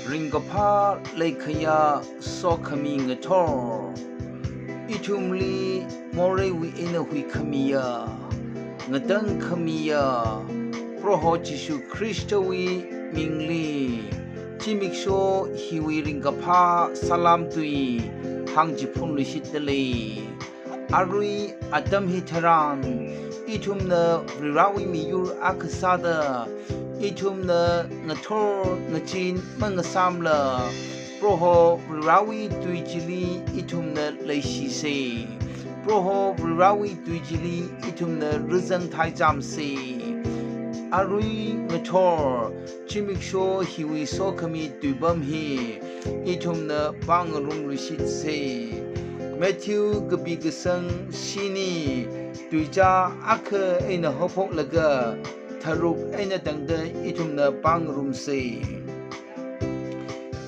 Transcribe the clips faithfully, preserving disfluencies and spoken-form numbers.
Ringkaphā leikhayā sokhami ngathor, ithumli moreiwui eina huikhamiya, ngatangkhamiya Proho Jishu Khristawui mingli, zimiksho hiwui ringkaphā salam tui hāngchiphun luishitdalei. Arui atam hitharan, ithumna Varivarāwui miyur akha sāda, ithumna ngathor ngazin mangasāmala, Proho Varivarāwui tui chili ithumna leishisa. Proho Varivarāwui tui chili ithumna rizang theichamsa. Arui ngathor, zimiksho hiwui sokhami tuipam hi ithumna pāngarum luishitsa. Matthew kapi kasang shini, tuizā akha eina haophoklaga tharuk eina tangda ithumna pāngarumsa.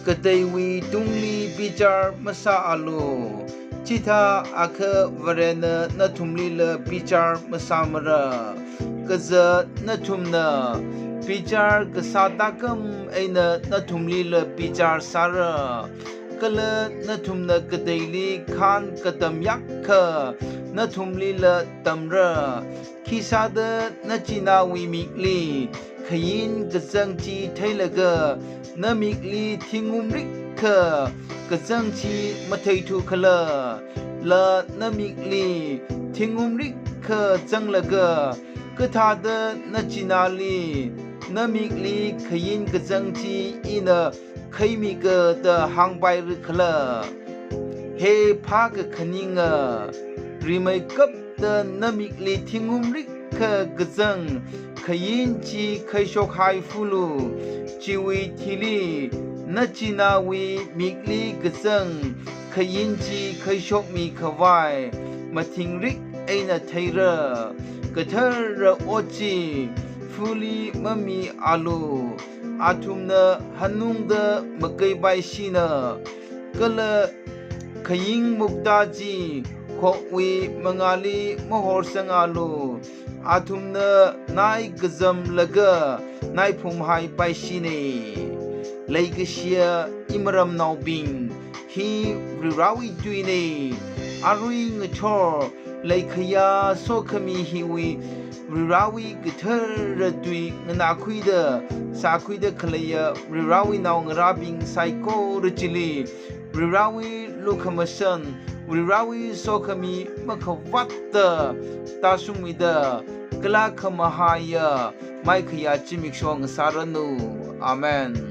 Kateiwui tungli bichar masāalu, chithākha Varena nathumlila bichar masāmara. Kaja nathumna bichar kasā tākam eina nathumlila bichar sāra. Kala nathumna kateili khān katam yākha nathumlila tamra. Khisāda nachināwui mikli khayin kazang chi theilaga, namikli thingumrikha kazang chi matheithu khala? La namikli thingumrikha zanglaga, kathāda nachināli namikli khayin kazang chi ina khaimika da hāngpaira khala? He phākakhaninga, rimeikapta namikli thingumrikha kazang khayin chi khaishokhaifulu. Chiwui thili nachināwui mikli kazang khayin chi khaishokmi khavai mathingrik eina theira. Kathara ot chi fuli mamialu, athumna hanungda makaipaishina. Kala khaying mukta chi khokwui mangāli mahorsangalu, athumna nai kazamlaga nai phumhaipaishina. Leikashiya imaramnaobing, hi Varivarāwui tuina. Arui ngathor leikhayā sokhami hiwui Varivarāwui kathara tui nganākhuida sākhuida khaleiya Varivarāwui naongarābing saikora chili, Varivarāwui lukhamashan, Varivarāwui sokhami makhavātta tāshungmida, kala khamahaiya maikhayā zimiksho ngasāranu. Amen.